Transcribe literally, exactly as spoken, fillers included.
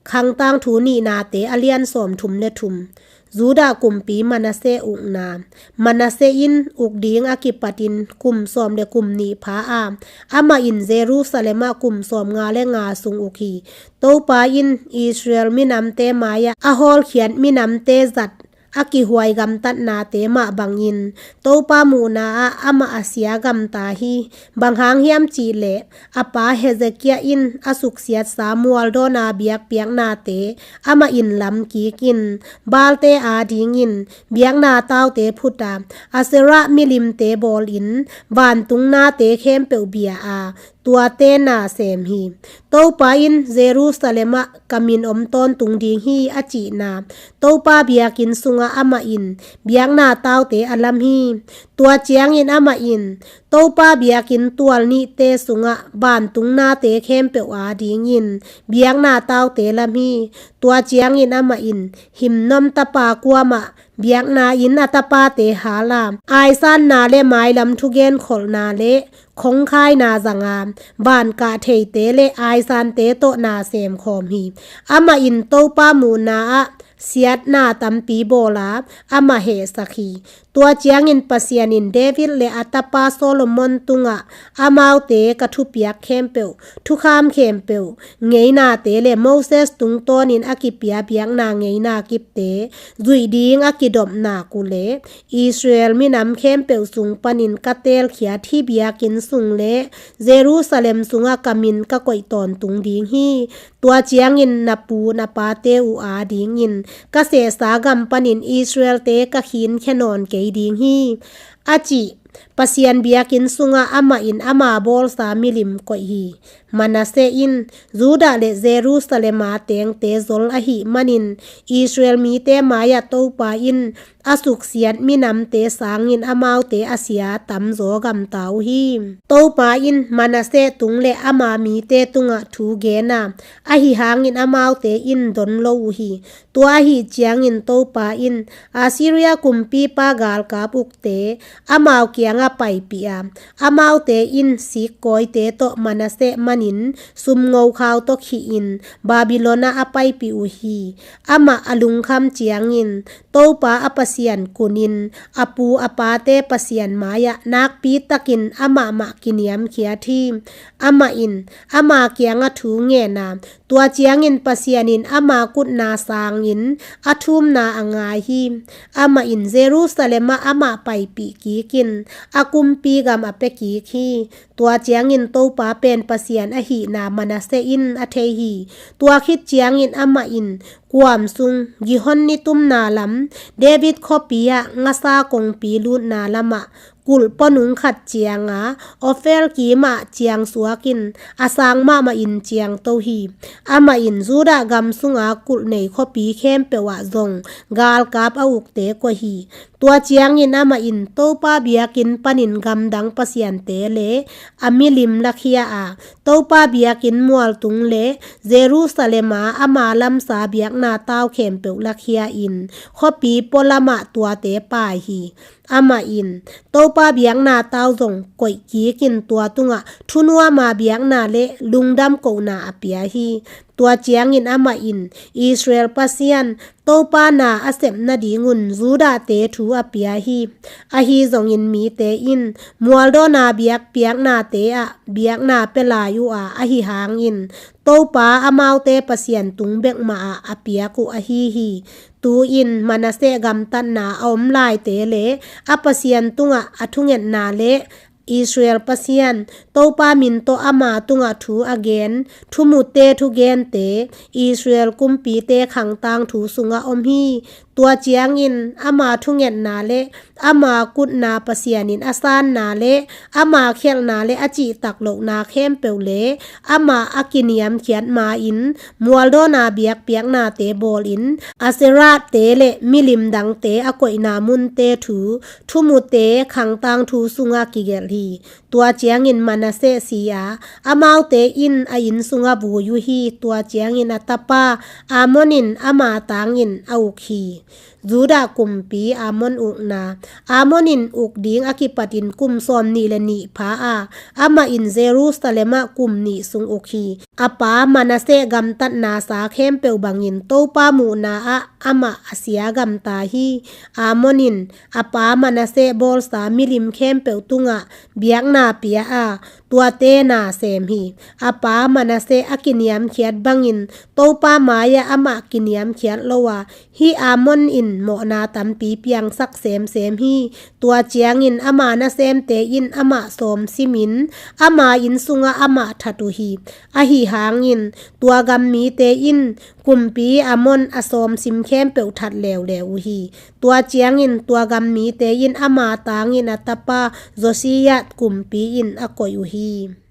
Khangtang Thu nihnate a lian sawmthum le thum. Judah kumpi Manasseh ukna. Manasseh in uk ding a kipatin kum sawm le kum nih pha a, amah in Jerusalem ah kum sawmnga le nga sung uk hi. Topa in Israel minamte mai-ah a hawlkhiat minamte zat a kihuai gamtatnate mah bangin Topa muhna-ah amah a sia gamta hi. Bang hang hiam cihleh a pa Hezekiah in a suksiatsa mualdawna biakpiaknate amah in lam kikin, Baalte adingin biakna taute phuta, Asherah milimte bawlin, vantung nate khempeuh bia a, tuate na sem hi. Topa in Jerusalem ah ka min om tawntung ding hi a cihna Topa biakinn sungah amah in biakna taute a lam hi. Tua ciangin amah in Topa biakinn tual nihte sungah vantung nate khempeuh adingin biakna taute lam hi. Tua ciangin amah in Himnom tapa kuamah biakna inn a tapate hal a, aisanna le mailam thugen kholhna le khongkhaina zanga, vankah theite le aisante tawh na semkhawm hi. Amah in Topa muhna-ah siatna tampi bawla, amah hehsak hi. Tua ciangin Pasian in David le a tapa Solomon tungah amaute ka thupiak khempeuh, thukham khempeuh, ngeinate le Moses tungtawnin a kipia biakna ngeina kipte zuih ding a kidopna kule, Israel minam khempeuh sung panin ka teelkhiat hih biakinn sung le Jerusalem sungah ka min ka koih tawntung ding hi. Tua ciangin na pu na pate uh adingin ka sehsa gam panin Israelte ka khinkhia nawn kei ding hi, a cih Pasian biakinn sungah amah in ama bawlsa milim koih hi. Manasseh in Judah le Jerusalem a tengte zol ahih manin Israel mite mai-ah Topa in a suksiat minamte sangin amaute a sia tamzaw gamta uh hi. Topa in Manasseh tung le ama mite tungah thu gen a, ahi hangin amaute in don lo uh hi. Tua ahi ciangin Topa in Assyria kumpipa galkap ukte amau kiangah paipih a, amaute in sikkawite tawh Manasseh manin sumngokhau tawh khihin Babylon ah a paipih uh hi. Amah a lungkham ciangin Topa a Pasian kunin a pu a pate Pasian mai-ah nakpitakin amah mah kiniamkhiat hi. Amah in ama kiangah thu ngen a, tua ciangin Pasian in ama kutna sangin a thumna a ngai hi. Amah in Jerusalem ah amah paipih kikin a kumpi gam a pia kik hi. Tua ciangin Topa pen Pasian ahihna Manasseh in a thei hi. Tua khit ciangin amah in kuam sung Gihon nitumna lam, David khuapi ah ngasa kongpi lutna lamah kulh puanung khat cianga Ophel kimah ciang suakin a sang mahmahin ciangto hi. Amah in Judah gam sunga kulh nei khuapi khempeuh ah zong galkap a ukte koih hi. Tua ciangin amah in Topa biakinn panin gamdang pasiante le a milim lakhia a, Topa biakinn mualtung le Jerusalem a ama lamsa biakna tau khempeuh lakhia in khuapi pualamah tuate pai hi. Amah in Topa biakna tau zong koih kikin tua tungah thunuama biakna le lungdam kohna a pia hi. Tua ciangin amah in Israel Pasian Topa na a sep nadingun Judahte thu a pia hi. Ahi zongin mite in mualdawna biakpiaknate ah biakna pia lai uh a, ahi hangin Topa amaute Pasian tung bek mah ah a piak uh ahi hi. Tu-in Manasseh gamtatna a om laite le a Pasian tungah a thungetna le Israel Pasian Topa min tawh ama tungah thu a gen thumute thugente Israel kumpite khangtang thu sungah om hi. Tua ciangin ama thungetna le ama kutna Pasian in a sanna le ama khialhna le a cihtak lohna khempeuh le ama a kiniamkhiat ma-in mualdawna biakpiaknate bawlin Asherahte le milim dangte a koihna munte thu thumute khangtang thu sungah kigelh hi. Tua ciangin Manasseh si a, amaute in a inn sungah vui uh hi. Tua ciangin a tapa Amon in ama tangin a uk hi. Judah kumpi Amon ukna. Amon in uk ding a kipatin kum sawmnih le nih pha a, amah in Jerusalem ah kum nih sung uk hi. A pa Manasseh gamtatnasa khempeuh bangin Topa muhna ah amah a sia gamta hi. Amon in a pa Manasseh bawlsa milim khempeuh tungah biakna pia a, tuate na sem hi. A pa Manasseh a kiniamkhiat bangin Topa mai-ah amah kiniamkhiat lo a, hih Amon in mawhna tampi piangsak semsem hi. Tua ciangin ama nasemte in amah sawm simin ama inn sungah amah that uh hi. Ahi hangin tua gam mite in kumpi Amon a sawm sim khempeuh that leuleu uh hi. Tua ciangin tua gam mite in ama tangin a tapa Josiah kumpi in a koih uh hi.